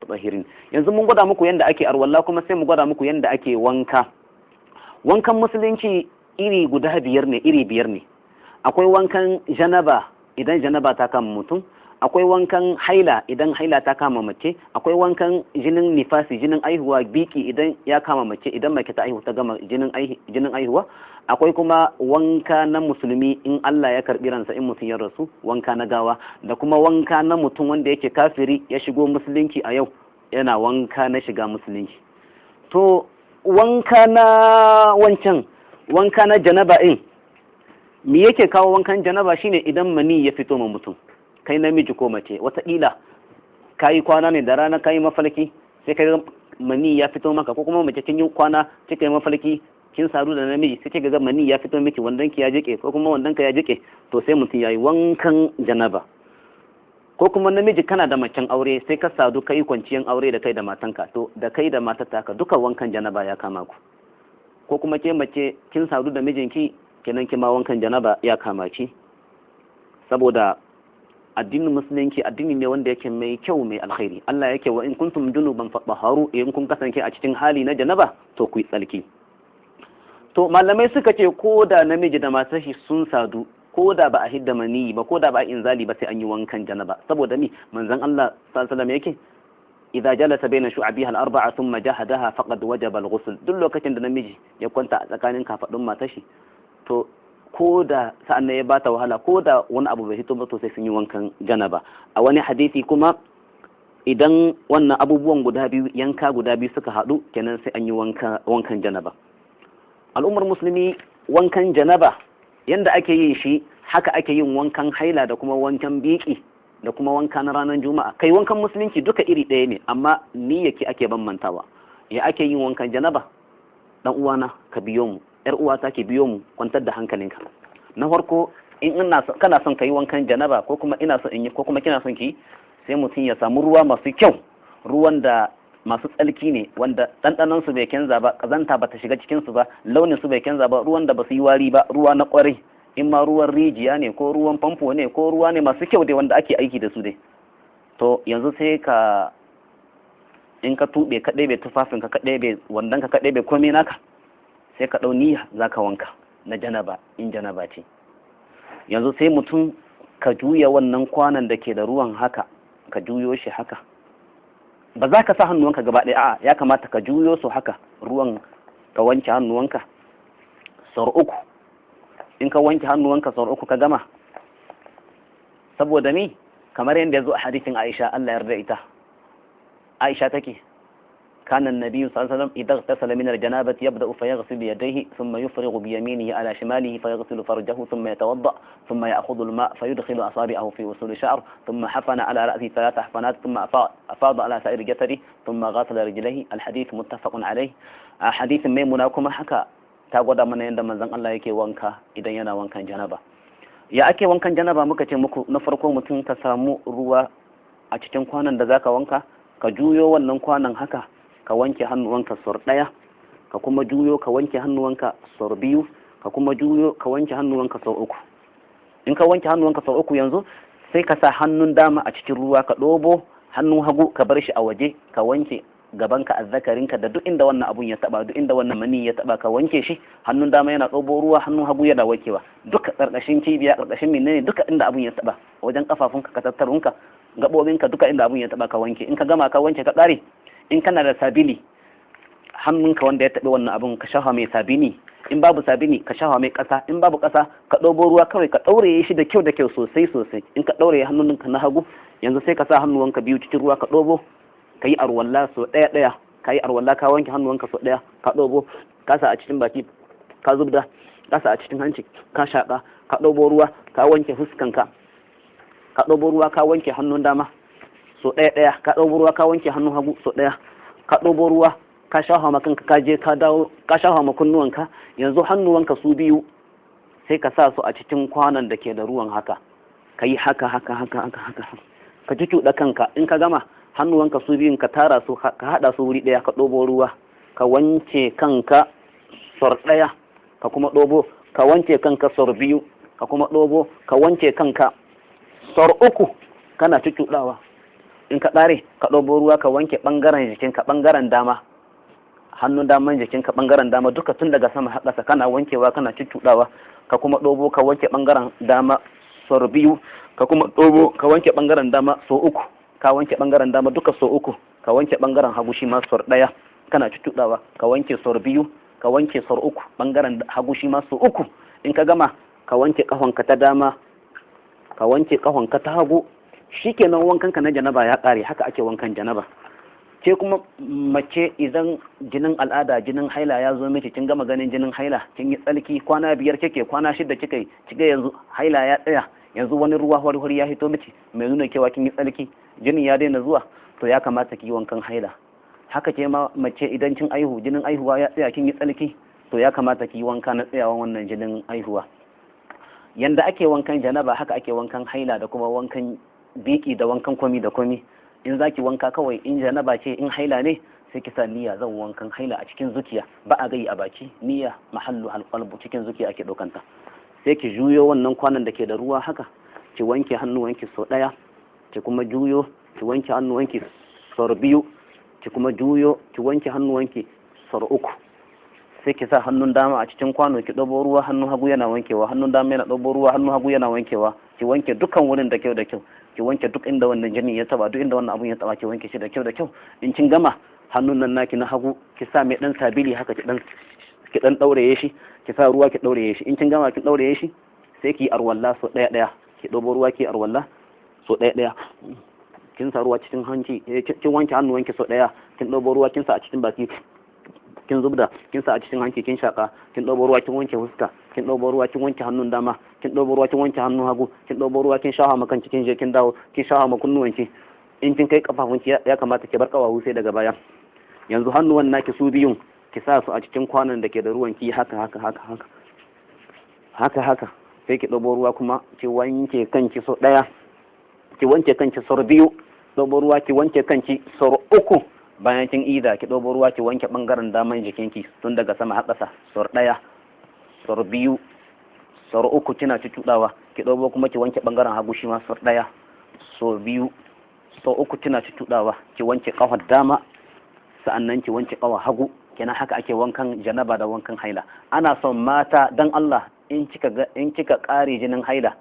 Mutatahhirin. Yanzu mun gwada muku yanda ake arwalla, kuma sai mu gwada muku yanda ake wanka. Wankan Musulunci iri guda biyar ne, iri biyar ne. Akwai wankan janaba idan janaba ta kama mutum, akwai wankan haila idan haila ta kama mace, akwai wankan jinin nifasi, jinin aihuwa, biki, idan ya kama mace, idan mace ta aihu ta gama jinin aihuwa. Akwai kuma wanka na musulmi in Allah ya karbi ransa, in mutum ya rasu, wanka na gawa, da kuma wanka na mutum wanda yake kafiri ya shigo Musulunci a yau, yana wanka na shiga Musulunci. To, wanka na wancan, wanka na janaba in me yake kawo wankan janaba? Shine idan mani ya fito ma mutum, kai namiji ko mace. Wataƙila ka yi kwana ne da rana, ka yi mafalki, sai ka mani ya fito maka, ko kuma mace kin yi kwana, kika yi mafalki kin sadu da namiji, sai kika ga mani ya fito miki, wandon ki ya jike ko kuma wandon ka ya jike. To, sai mutum yayi wankan janaba. Ko kuma namiji kana da macen aure, sai ka sadu, kai kwanciyan aure da kai da matanka, to da kai da matar taka duka wankan janaba ya kama ku. Ko kuma ke mace kin sadu da mijinki, kenan kima wankan janaba ya kama ki. Saboda addinin Musulunci addini ne wanda yake mai kyau, mai alkhairi. Allah yake: "Wa in kuntum junuban fatahharu." In kun kasance a cikin hali na janaba, to ku yi tsalki. To, malamai suka ce ko da namiji da matar shi sun sadu, ko da ba a hidda maniyi ba, ko da ba a inzali ba, sai an yi wankan janaba. Saboda mi? Manzon Allah sallallahu alaihi wasallam yake: "Idza jalasa baina shu'abiha al-arba'a thumma jahadaha faqad wajaba al-ghusl." Duk lokacin da namiji ya kwanta a tsakanin kafadun matar shi, to ko da sa'an ya bata wahala, ko da wani abu bai hito ba, to sai sun yi wankan janaba. A wani hadisi kuma, idan wannan abubuwan guda biyu, yanka guda biyu suka haɗu, kenan sai an yi wankan janaba. Al'ummar Musulmi, wankan janaba yanda ake yin shi, haka ake yin wankan haila da kuma wankan biki da kuma wanka na ranar Juma'a. Kai, wankan Musulunci duka iri ɗaya ne, amma niyyaki ake bambantawa. Ya ake yin wankan janaba? Dan uwana, ka biyo mu. Yar uwata, ke biyo mu. Kwantar da hankalinka. Na farko, in ina kana son ka yi wankan janaba, ko kuma ina son in yi, ko kuma kina son ki, sai mutum ya samu ruwa masu kyau, ruwan da masu tsalki ne, wanda ɗanɗanon su bai canza ba, ƙazanta ba ta shiga cikin su ba, launin su bai canza ba, ruwan da ba su yi wari ba, ruwa na ƙwarai. In ma ruwan rijiya ne, ko ruwan famfo ne, ko ruwa ne masu kyau dai wanda ake aiki da su dai. To, yanzu sai ka in ka tuɓe, ka ɗebe tufafinka, ka ɗebe wandonka, ka ɗebe komai naka, sai ka ɗau niyya za ka wanka na janaba, in janaba ce. Yanzu sai mutum ka juya wannan kwanan da ke da ruwan haka, ka juyo shi haka. Ba za ka sa hannuwanka gaba ɗaya, a'a, ya kamata ka juyo su haka ruwan, ka wanke hannuwanka sau uku. In ka wanke hannuwanka sau uku ka gama, saboda mi? Kamar yadda ya zo a hadisin Aisha, Allah yarda ita. Aisha take: كان النبي صلى الله عليه وسلم إذا اغتسل من الجنابة يبدأ فيغسل يديه، ثم يفرغ بيمينه على شماله فيغسل فرجه، ثم يتوضأ، ثم يأخذ الماء فيدخل أصابعه في أصول الشعر، ثم حفن على رأسه ثلاث حفنات، ثم أفاض على سائر جسده، ثم غسل رجليه. الحديث متفق عليه. حديث Maimuna kuma haka ta gwada mana yadda manzon Allah yake wanka idan yana wankan janaba. Ya ake wankan janaba? Muka ce muku, na farko mutum ka samu ruwa a cikin kwanon da zaka wanka, ka juyo wannan kwanon haka, ka wanke hannuwanka sau ɗaya, ka kuma juyo ka wanke hannuwanka sau biyu, ka kuma juyo ka wanke hannuwanka sau uku. In ka wanke hannuwanka sau uku, yanzu sai ka sa hannun dama a cikin ruwa ka ɗobo, hannun hagu ka bar shi a waje, ka wanke gabanka, azzakarinka, da duk inda wannan abun ya taba, duk inda wannan mani ya taba, ka wanke shi. Hannun dama yana ɗobo ruwa, hannun hagu yana wankewa, duka ƙarƙashin cibiya, ƙarƙashin menene, duka inda abun ya taba, wajen kafafunka, ka tattarunka, gaɓoɓinka, duka inda abun ya taba ka wanke. In ka gama ka wanke ka ƙare, in kana da sabili, hannunka wanda ya taɓi wannan abun ka shafa mai sabini. In babu sabini, ka shafa mai ƙasa. In babu ƙasa, ka ɗobo ruwa kawai ka ɗaure shi da kyau da kyau, sosai sosai. In ka ɗaure hannunka na hagu, yanzu sai ka sa hannuwanka biyu cikin ruwa, ka ɗobo, ka yi arwalla so ɗaya ɗaya. Ka yi arwalla, ka wanke hannuwanka so ɗaya, ka ɗobo, ka sa a cikin baki, ka zubda, ka sa a cikin hanci, ka shaƙa, ka ɗobo ruwa ka wanke fuskanka, ka ɗobo ruwa ka wanke hannun dama so ɗaya ɗaya, ka ɗobo ruwa ka wanke hannun hagu so ɗaya, ka ɗobo ruwa ka shafa ma kanka, ka je ka dawo ka shafa ma kunnuwanka. Yanzu hannuwanka su biyu sai ka sa su a cikin kwanon da ke da ruwan haka, ka yi haka haka haka haka haka, ka ci cuɗa kanka. In ka gama, hannuwanka su biyun ka tara su, ka haɗa su wuri ɗaya, ka ɗobo ruwa ka wanke kanka sor ɗaya, ka kuma ɗobo ka wanke kanka sor biyu, ka kuma ɗobo ka wanke kanka sor uku, kana cuccuɗawa. In ka ƙare, ka ɗaubo ruwa ka wanke ɓangaren jikinka, ɓangaren dama, hannun daman jikinka, ɓangaren dama duka, tun daga sama har ƙasa, kana wankewa, kana cuccuɗawa. Ka kuma ɗobo ka wanke ɓangaren dama sau biyu. Ka kuma ɗobo ka wanke ɓangaren dama sau uku. Ka wanke ɓangaren dama duka sau uku. Ka wanke ɓangaren hagu shi ma sau ɗaya, kana cuccuɗawa. Ka wanke sau biyu, ka wanke sau uku, ɓangaren hagu shi ma sau uku. In ka gama, ka wanke ƙafanka ta dama, ka wanke ƙafanka ta hagu. Shikenan, wankanka na janaba ya ƙare. Haka ake wankan janaba. Ke kuma mace, idan jinin al'ada, jinin haila ya zo miki, kin gama ganin jinin haila, kin yi tsalki, kwana 5 kike, kwana 6 kika yi, kika yanzu haila ya tsaya, yanzu wani ruwa wari ya hito miki mai nuna cewa kin yi tsalki, jinin ya daina zuwa, to ya kamata ki yi wankan haila. Haka ke ma mace, idan kin aihu, jinin aihuwa ya tsaya, kin yi tsalki, to ya kamata ki yi wanka na tsayawan wannan jinin aihuwa. Yanda ake wankan janaba, haka ake wankan haila da kuma wankan biki da wankan komi da komi. In zaki wanka kawai, in janaba ce, in haila ne, sai ki sa niyya, zan wankan haila, a cikin zuciya, ba a gayi a baki. Niyya mahallu alqalbu, cikin zuciya ake ɗaukanta. Sai ki juyo wannan kwanon da ke da ruwa haka, ki wanke hannuwanki sau ɗaya. Ki kuma juyo, ki wanke hannuwanki sau biyu. Ki kuma juyo, ki wanke hannuwanki sau uku. Sai ki sa hannun dama a cikin kwano, ki ɗabo ruwa, hannun hagu yana wankewa. Hannun dama yana ɗabo ruwa, hannun hagu yana wankewa. Ki wanke dukkan wurin da kyau da kyau. Ki wanke duk inda wannan jini ya taba, duk inda wannan abun ya taba, ki wanke shi da kyau da kyau. In kin gama, hannun nan naki na hagu, ki sa mai dan sabili haka, ki dan dauraye shi, ki sa ruwa ki dauraye shi. In kin gama, kin dauraye shi, sai ki arwalla so daya daya. Ki ɗebo ruwa, ki arwalla so daya daya. Kin sa ruwa cikin hanci, kin wanke hannuwanki so daya, kin ɗebo ruwa kin sa a cikin baki, kin zubda, kin sa a cikin hanci, kin shaka. Kin ɗebo ruwa, kin wanke fuska. Kin ɗebo ruwa, kin wanke hannun dama. Kin ɗebo ruwa, kin wanke hannun hagu. Kin ɗebo ruwa, kin shafa ma kanki, kin je kin dawo, kin shafa ma kunnuwanki. In kin kai kafafunki, ya kamata ki bar kawahu sai daga baya. Yanzu hannuwan naki su biyun, ki sa su a cikin kwanon da ke da ruwan, ki haka haka haka haka haka haka. Sai ki ɗebo ruwa kuma ki wanke kanki sau ɗaya, ki wanke kanki sau biyu, ɗebo ruwa ki wanke kanki sau uku. Bayan kin ida, ki ɗebo ruwa ki wanke ɓangaren daman jikinki tun daga sama har ƙasa, sau ɗaya, sau biyu, sau uku, kina cuccuɗawa. Ki ɗebo kuma ki wanke ɓangaren hagu shi ma, sau ɗaya, sau biyu, sau uku, kina cuccuɗawa. Ki wanke ƙafar dama, sa'annan ki wanke ƙafar hagu. Kenan haka ake wankan janaba da wankan haila. Ana son mata, dan Allah, in kika ƙare jinin haila,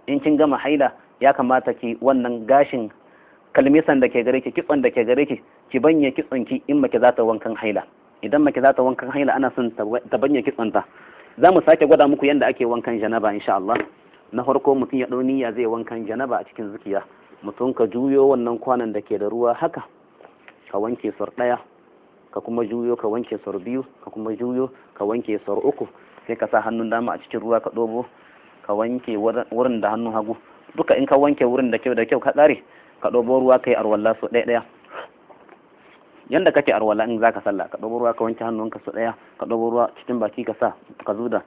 in kin gama haila, ya kamata ki wannan gashin kalmisan da ke gare ki, kitson da ke gare ki, ki banye kitson ki, in mace za ta wankan haila. Idan mace za ta wankan haila, ana son ta banye kitson ta. Za mu sake gwada muku yadda ake wankan janaba, insha Allah. Na farko, mutum ya ɗau niyya zai wankan janaba a cikin zuciya. Mutum ka juyo wannan kwanon da ke da ruwa haka, ka wanke sau ɗaya. Ka kuma juyo, ka wanke sau biyu. Ka kuma juyo, ka wanke sau uku. Sai ka sa hannun dama a cikin ruwa, ka ɗobo, ka wanke wurin da hannun hagu duka. In ka wanke wurin da kyau da kyau, ka tsare, ka ɗobo ruwa, ka yi arwalla sau ɗaya ɗaya, yanda kake arwalla in zaka sallah. Ka ɗobo ruwa, ka wanke hannunka sau ɗaya. Ka ɗobo ruwa cikin baki, ka sa, ka zuda,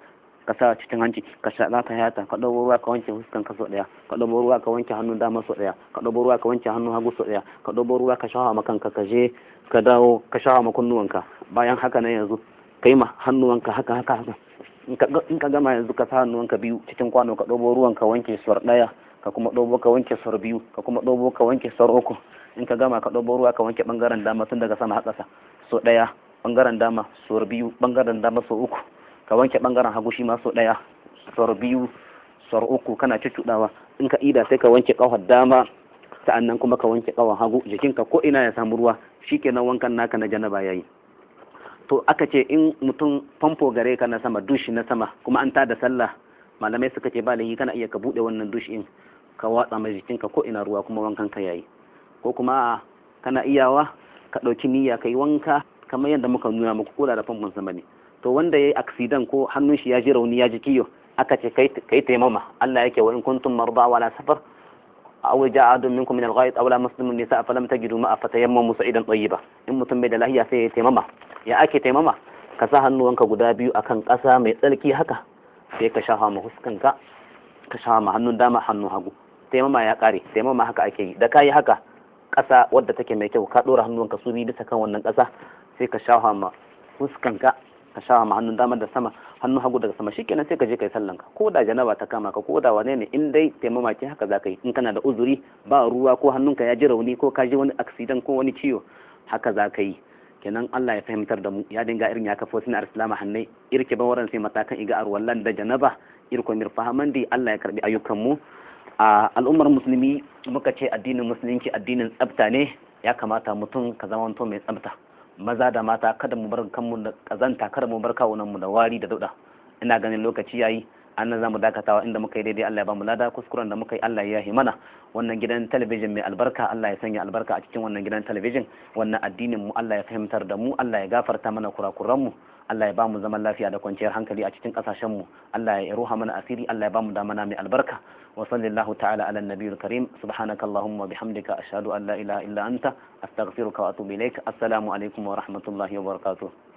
ka sa cikin hanci, ka shaƙa, ka yata. Ka ɗobo ruwa, ka wanke fuskan ka sau ɗaya. Ka ɗobo ruwa, ka wanke hannun dama sau ɗaya. Ka ɗobo ruwa, ka wanke hannun hagu sau ɗaya. Ka ɗobo ruwa, ka shafa ma kanka, ka je ka dawo, ka shafa ma kunnuwanka. Bayan haka na yanzu, ka yi ma hannuwanka haka haka haka. In ka gama, yanzu ka sa hannuwanka biyu cikin kwano, ka ɗobo ruwan, ka wanke sau ɗaya. Ka kuma ɗobo, ka wanke sau biyu. Ka kuma ɗobo, ka wanke sau uku. In ka gama, ka ɗobo ruwa, ka wanke ɓangaren dama tun daga sama har ƙasa sau ɗaya, ɓangaren dama sau biyu, ɓangaren dama sau uku. Ka wanke ɓangaren hagu shi ma sau ɗaya, sau biyu, sau uku, kana cuccuɗawa. In ka ida, sai ka wanke ƙafar dama, sa'annan kuma ka wanke ƙafar hagu, jikinka ko ina ya samu ruwa. Shikenan, wankan naka na janaba yayi. To, aka ce in mutum famfo gare ka na sama, dushi na sama, kuma an tada sallah, malamai suka ce ba laifi, kana iya ka buɗe wannan dushi in ka watsa mai jikinka ko ina ruwa, kuma wankan ka yayi. Ko kuma kana iyawa ka ɗauki niyya, ka yi wanka kamar yadda muka nuna muku, koda da famfon sama ne. To, wanda ya yi accident ko hannun shi ya ji rauni, ya ji kiyo, aka ce kai taimama. Allah yake: "Wa in kuntum marda wala safar aw jaa ahadun minkum min al-gha'it aw lamastum an-nisaa falam tajidu ma'a fatayammamu sa'idan tayyiba." In mutum bai da lahiya, sai ya taimama. Ya ake taimama? Ka sa hannuwanka guda biyu akan ƙasa mai tsarki haka, sai ka shafa ma huskanka, ka shafa ma hannun dama, hannun hagu. Taimama ya kare. Taimama haka ake yi. Da kayi haka, ƙasa wadda take mai kyau, ka ɗora hannuwanka su biyu bisa kan wannan ƙasa, sai ka shafa ma huskanka, ka Ka sha ma hannun dama da sama, hannun hagu daga sama, shikenan sai ka je kai sallanka. Ko da janaba ta kama ka, ko da wane ne, in dai taimama ce haka za ka yi. In kana da uzuri, ba ruwa, ko hannunka ya ji rauni, ko ka ji wani accident ko wani ciwo, haka za ka yi. Kenan Allah ya fahimtar da mu. Ya dinga irin ya kafo suna arsilama hannai irke ban waran sai matakan iga arwallan da janaba irko mir fahamandi. Allah ya karbi ayyukan mu. A al'ummar musulmi, muka ce addinin musulunci addinin tsafta ne. Ya kamata mutum ka zama mai tsafta, maza da mata. Kada mu bar kanmu da kazanta, kada mu bar kawunan mu da wari da dauda. Ina ganin lokaci yayi, annan zamu dakatawa. Inda muka yi daidai, Allah ya bamu lada. Kuskuren da muka yi, Allah ya yi mana. Wannan gidan talabijin mai albarka, Allah ya sanya albarka a cikin wannan gidan talabijin. Wannan addinin mu, Allah ya fahimtar da mu. Allah ya gafarta mana kurakuran mu. Allah ya bamu zaman lafiya da kwanciyar hankali a cikin kasashen mu. Allah ya ruha mana asiri. Allah ya bamu damana mai albarka. Wa sallallahu ta'ala ala nabiyil karim. Subhanaka allahumma bihamdika, ashhadu an la ilaha illa anta, astaghfiruka wa atubu ilaik. Assalamu alaikum wa rahmatullahi wa barakatuh.